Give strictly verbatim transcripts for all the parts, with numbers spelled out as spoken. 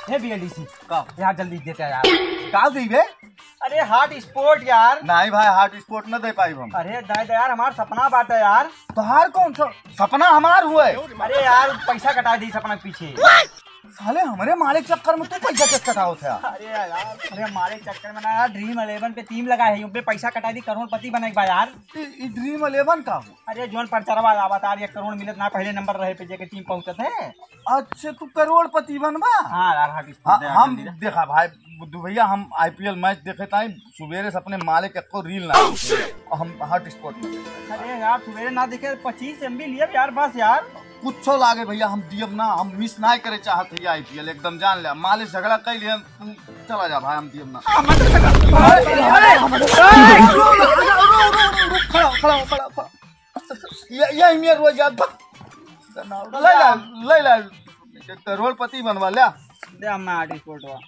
हे बीएलडीसी, का? यार जल्दी देते यार। का देबे? अरे hotspot यार। नहीं भाई, hotspot न दे पाइब हम। अरे दे दे यार, हमार सपना बाटे यार। तोहार कौन सा सपना? हमार हुए। अरे यार, पैसा कटा दी सपना के पीछे। साले, हमरे मालिक चक्कर में तू पैसा कैसे कटावत है? अरे यार, अरे मालिक चक्कर में ना यार, ड्रीम इलेवन पे टीम लगा है, उन पे पैसा कटा दी, करोड़पति बने के बा यार। ई, ई ड्रीम इलेवन का हो? अरे जौन परचरवा आवत यार, एक करोड़ मिलत ना, पहले नंबर रहे पे जेके टीम पहुंचत है। अच्छा, तू करोड़पति बनबा? हाँ यार, hotspot हाँ, दे यार, हम जल्दी दे। देखा भाई, बुद्धू भैया, हम आईपीएल मैच देखे ताई सुबेरे से अपने मालिक एको रील ना देखे। और हम hotspot में देखे। अरे यार, सुबेरे ना देखे, पच्चीस एमबी लिए यार, बस यार। कुछो लागे भैया, हम दियब ना, हम मिस ना करे चाहत है आईपीएल, एकदम जान ले। मालिक झगड़ा कर लिए, तू चला जा भाई, हम दियब ना। खड़ा, खड़ा, खड़ा, खड़ा। ये, ये हिमिया रोज यार, भक। ले ला, ले ला। करोड़पति बनवा ले। दे हम hotspot बा।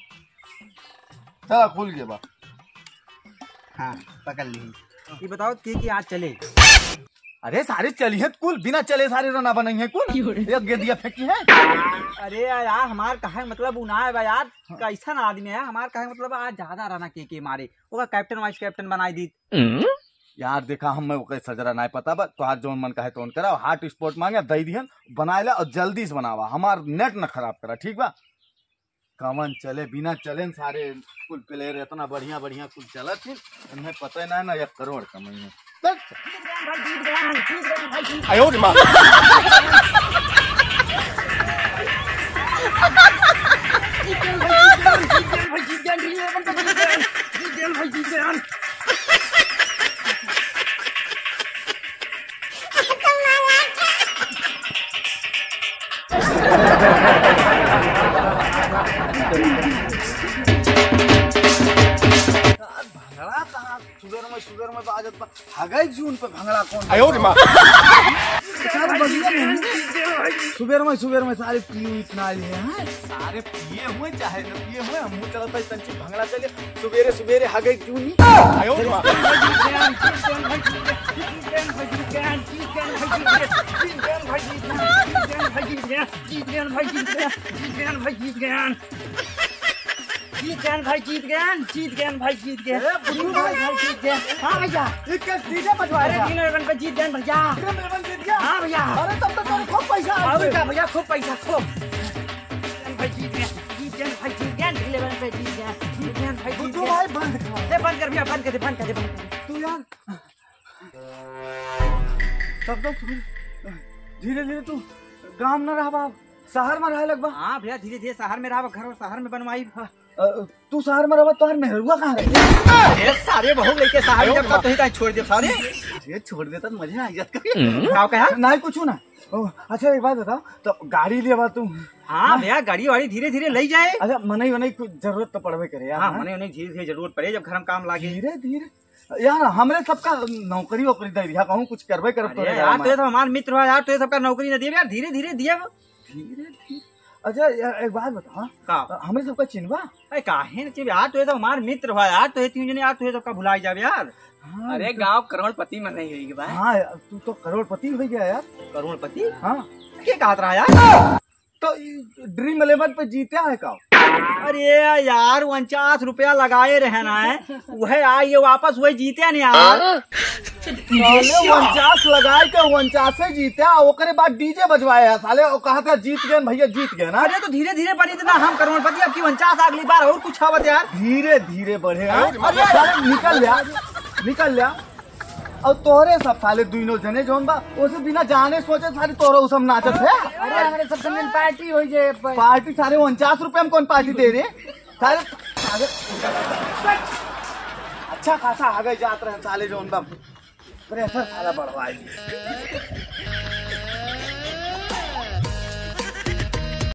चला, खुल गया बा। हाँ, पकड़ ली। ये बताओ, के के आज चले? अरे, सारे चली हैं कुल, बिना चले सारे रना बनाई हैं कुल। क्यों रे? एक गेंदिया फेंकी है। अरे यार, हमार कहे मतलब उ ना है बा यार, कैसन आदमी है, हमार कहे मतलब आज ज्यादा रना के के मारे, ओका कैप्टन वाइस कैप्टन बनाई दी। यार देखा, हम मैं ओके सजरा ना पता बा, तोहार जौन मन कहे तौन करा, hotspot मांगे दे दिहन, बनाए ला और जल्दी से बनावा, हमार नेट न खराब करा, ठीक बा? कवन चले, बिना चले न सारे कुल प्लेयर इतना बढ़िया बढ़िया कुल चलत ही, इन्हें पता ही ना ना एक करोड़ कमाई है। बस। आयो रे माँ। भंगड़ा कहाँ सुबेर में, सुबेर में बाजत बा? हगई जून पे भंगड़ा कौन आयो रे माँ। सारे बगिया में सुबेर में, सुबेर में सारे पी हुई इतना आई है, हैं? सारे पिए हुए चाहे न पिए हुए, हम मुँह चलता है तंची भंगड़ा चले। सुबेरे सुबेरे हगई जून ही। आयो रे माँ। जीत गए भाई, जीत गए। जीत गए भाई, जीत गए। जीत गए भाई, जीत गए। जीत गए भाई, जीत गए। ए, बुद्धू भाई। भाई, जीत गए। हाँ भैया। ये क्या डीजे बजवा अरे, रहा है? ड्रीम इलेवन पे जीत गए भैया। ड्रीम इलेवन जीत गया? हाँ भैया। अरे, तब तो तेरे खूब पैसा आ और गए। क्या भैया, खूब पैसा, खूब। भाई, जीत गए। जीत गए भाई, जीत गए। ड्रीम इलेवन पे जीत गए। जीत गए भाई, जीत बुद्धू गए। भाई, बंद कर। ए, बंद कर भैया, बंद कर दे, बंद कर दे, बंद कर दे। तू यार, तब तक धीरे धीरे तू गाँव न रहबा, शहर में रहे लगबा। हाँ भैया, धीरे धीरे शहर में रहबा, घर शहर में बनवाई। हाँ, अ, तू शहर में रहबा, तोहर मेहरुआ कहाँ रही? अरे सारे बहू लेके शहर में जब तक तोही काहे छोड़ दे सारे। ये छोड़ देता तो मजा आ जाता। का कहा? नहीं कुछ ना। ओ, अच्छा एक बात बता, तो गाड़ी लेबा तू? हाँ भैया, गाड़ी वाड़ी धीरे धीरे ले जाए। अच्छा मनई वनई कुछ जरूरत तो पड़बे करे यार, हाँ, हाँ? मनई वनई धीरे धीरे जरूरत पड़े जब घर में काम लागे। धीरे धीरे यार, हमरे सबका नौकरी वोकरी दे दिया, कहूँ कुछ करबे करब अरे तोरे यार, गाँव तू में। ये तो हमार मित्र हो यार, तू ये सबका नौकरी न दिए यार, धीरे धीरे दिए। धीरे धीरे। अच्छा यार, एक बात बता, का? हमरे सबका चिन्हबा? अरे काहे न चिन्हबे यार, तू ये तो हमार मित्र हो यार, तू ये तीन जने यार, तू ये सबका भुलाई जाबे यार। हाँ, अरे तो गाँव करोड़पति में नहीं होई के बा। हाँ यार, तू तो करोड़पति हो गया यार। करोड़पति? हाँ। के कहत रहा यार? तो ई ड्रीम इलेवन पे जीत्या है का? अरे यार, उनचास रुपया लगाए रहे ना है, वह आई ये वापस वही जीते नहीं यार। साले उनचास लगाए के उनचासे जीत्या, ओकरे बाद डीजे बजवाए है साले, वो कहा था जीत गए भैया, जीत गए ना। अरे तो धीरे धीरे बनी इतना हम करोड़पति, अब की उनचास अगली बार और कुछ आवत यार। धीरे धीरे बढ़े हैं। अरे साले निकल जा, निकल जा। और तोहरे सब साले दुइनो जने जौन बा, ओसे बिना जाने सोचे सारे तोहरे उ सब नाचत है। अरे हमरे सब संगन पार्टी होई जे प- पार्टी सारे उनचास रुपया में कौन पार्टी दे रे? सारे, सारे अच्छा खासा आगे जात रहे साले जौन बा। प्रेशर साला बढ़वाई।